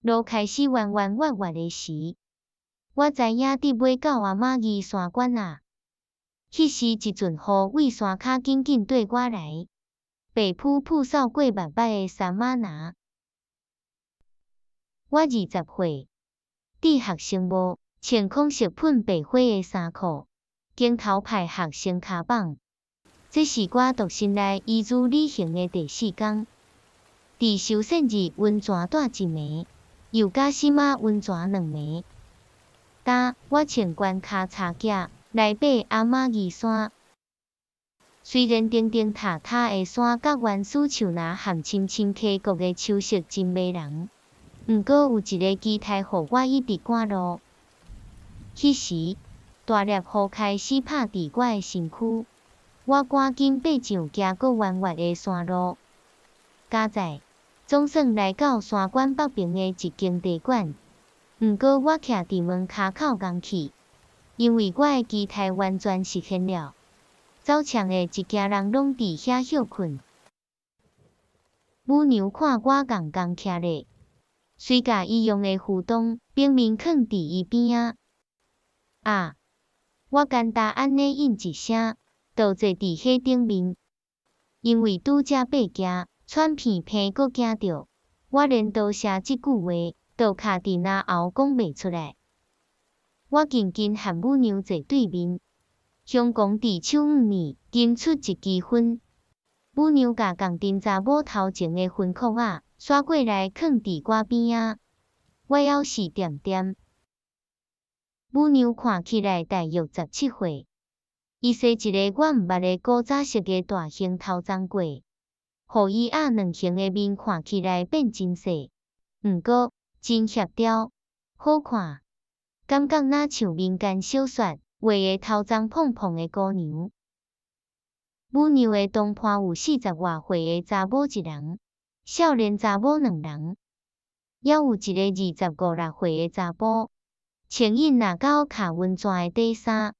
路開始彎彎彎彎的時，我知影得欲到阿瑪尼山關矣。彼時一陣雨為山跤緊緊綴我來，白浡浡掃過密密的杉仔林。我20歲，佇學生帽，穿孔色噴白花的衫褲，肩頭抱學生跤麭。這是我獨身來伊予旅行的第四工。佇修缮日溫泉蹛一暝，又佮死媽溫泉兩暝。今我穿懸跤柴屐來爬阿瑪尼山，雖然頂頂塔塔的山佮原始樹林和深深溪谷的秋色真迷人，毋過有一个期待予我一直趕路。彼時，大粒雨開始拍佇我的身軀，我趕緊爬上崎嶇彎彎的山路。佳哉，總算來到山關北爿的一間茶館。毋過我徛佇門跤口戇去，因為我的期待完全實現了。走嗆的一行人攏佇遐歇睏。母娘看我戇戇徛咧，隨共伊用的魚丼冰麵囥佇伊邊仔。啊！我簡單按呢應一聲，就坐佇火頂面。因為拄才爬行，喘鼻鼻閣驚著，我連多謝這句話都卡佇咽喉講袂出來。我緊緊和母娘坐對面，鄉公佇手五年金出一支薰，母娘共仝陣查某頭前的薰箍仔徙過來囥佇我邊仔，我猶是恬恬。母娘看起來大約17歲，伊梳一个我毋捌的古早式的大型頭鬃過，予伊鴨卵形的面看起來變真細，毋過真協調，好看，感覺若像民間小說畫的頭鬃膨膨的姑娘。母娘的同伴有40外歲的查某一人，少年查某兩人，猶有一个25、6歲的查埔。穿𪜶若到跤溫泉的短衫，